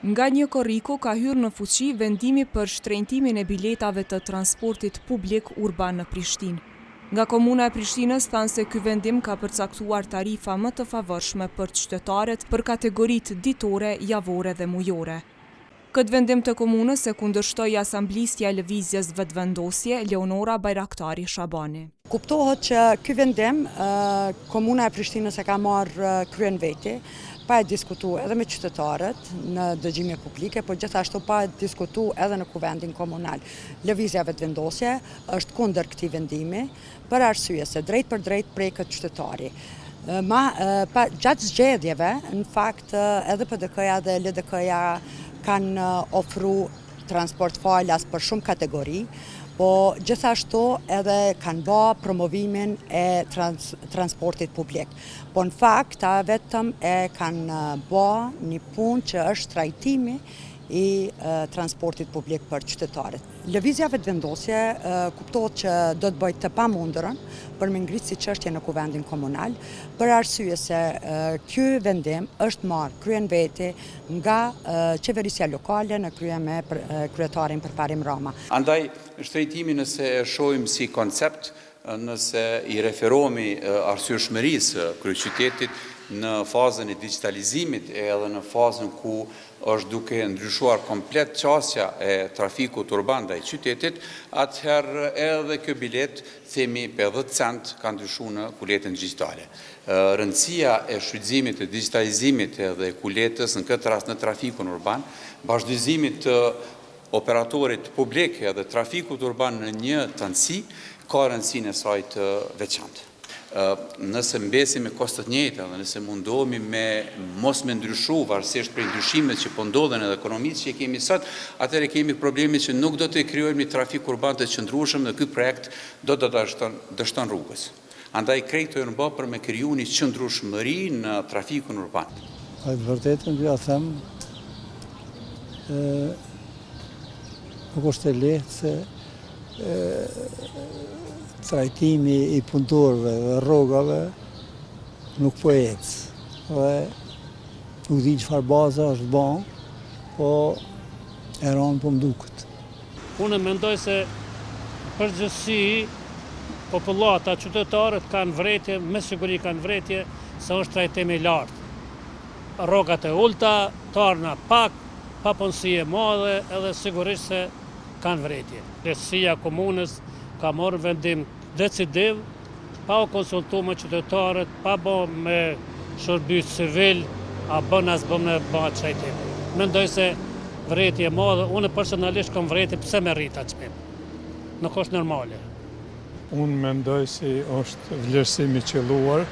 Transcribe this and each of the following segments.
Nga 1 korriku ka hyrë në fuqi vendimi për shtrenjtimin e biletave të transportit publik urban në Prishtinë. Nga Komuna e Prishtinës thanë se ky vendim ka përcaktuar tarifa më të favorshme për qytetarët për kategoritë ditore, javore dhe mujore. Këtë vendim të Komunës e kundërshtoi asamblistja e Lëvizjes Vetëvendosje, Leonora Bajraktari Shabani. Kuptohet që ky vendim Komuna e Prishtinës e ka marrë krye n'veti, pa e diskutu edhe me qytetarët në dëgjime publike, por gjithashtu pa e diskutu edhe në Kuvendin Komunal. Lëvizja Vetëvendosje është kundër këtij vendimi, për arsye se drejtpërdrejt preket qytetari. Ma, pa, gjatë zgjedhjeve, në fakt, edhe PDK-ja dhe LDK-ja kanë ofru transport falas për shumë kategori, po gjithashtu edhe kanë ba promovimin e trans, transportit publik. Po në fakt, ta vetëm e kanë ba një punë që është trajtimi i transportit publik për qytetarët. Lëvizja Vetëvendosje kuptohet që do të bëjë të pamundurën për me ngritë si çështje në Kuvendin Komunal, për arsye se ky vendim është marrë krye n'veti nga qeverisja lokale në krye me kryetarin Përparim Rama. Andaj, shtrenjtimi nëse e shohim si koncept, Nëse i referohemi arsyeshmërisë së kryeqytetit në fazën e digjitalizimit e edhe në fazën ku është duke ndryshuar komplet qasja e trafikut urban ndaj qytetit, atëherë edhe kjo biletë, themi pe 10 cent, ka ndryshu në kuletën digjitale. Rëndësia e shfrytëzimit të digjitalizimit edhe kuletës, në këtë rast në trafikun urban, bashkëdyzimit të operatorit publik edhe trafikut urban në një tënësi, ka rëndësinë e saj të veçantë. Nëse mbesim me kosto të njëjta dhe nëse mundohemi me mos me ndryshu varësisht prej ndryshimeve që po ndodhen edhe ekonomisë që e kemi sot, atëherë kemi problemin që nuk do të krijojmë një trafik urban të qëndrueshëm dhe ky projekt do të dështon rrugës. Andaj krejt këto janë ba për me kriju një qëndrueshmëri në trafikun urban. Të vërtetën po ja them, nuk është e lehtë se trajtimi i punëtorëve dhe rrogave nuk po ecë. Dhe nuk di çfarë baza është ba, po e rëndë po më duket. Unë mendoj se përgjithësi popullata, qytetarët kanë vrejtje, me siguri kanë vrejtje se është trajtim i lartë. Rrogat e ulta, t'ardhna pak, papunësi e madhe edhe sigurisht se kanë vrejtje. Kryesia e komunës ka marrë vendim decidiv pa u konsultu me qytetarët, pa bo me shërby civil, a bën a s'bën me ba trajtim. Mendoj se vrejtje e madhe, unë personalisht kam vrejtje pse me rrit atë çmim. Nuk është normale. Unë mendoj si është vlerësim i qëlluar,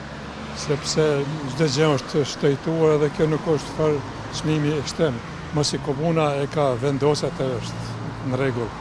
sepse çdo gjë është shtrejtuar edhe kjo nuk është farë çmimi ekstrem. Masi komuna e ka vendosur atë është në rregull.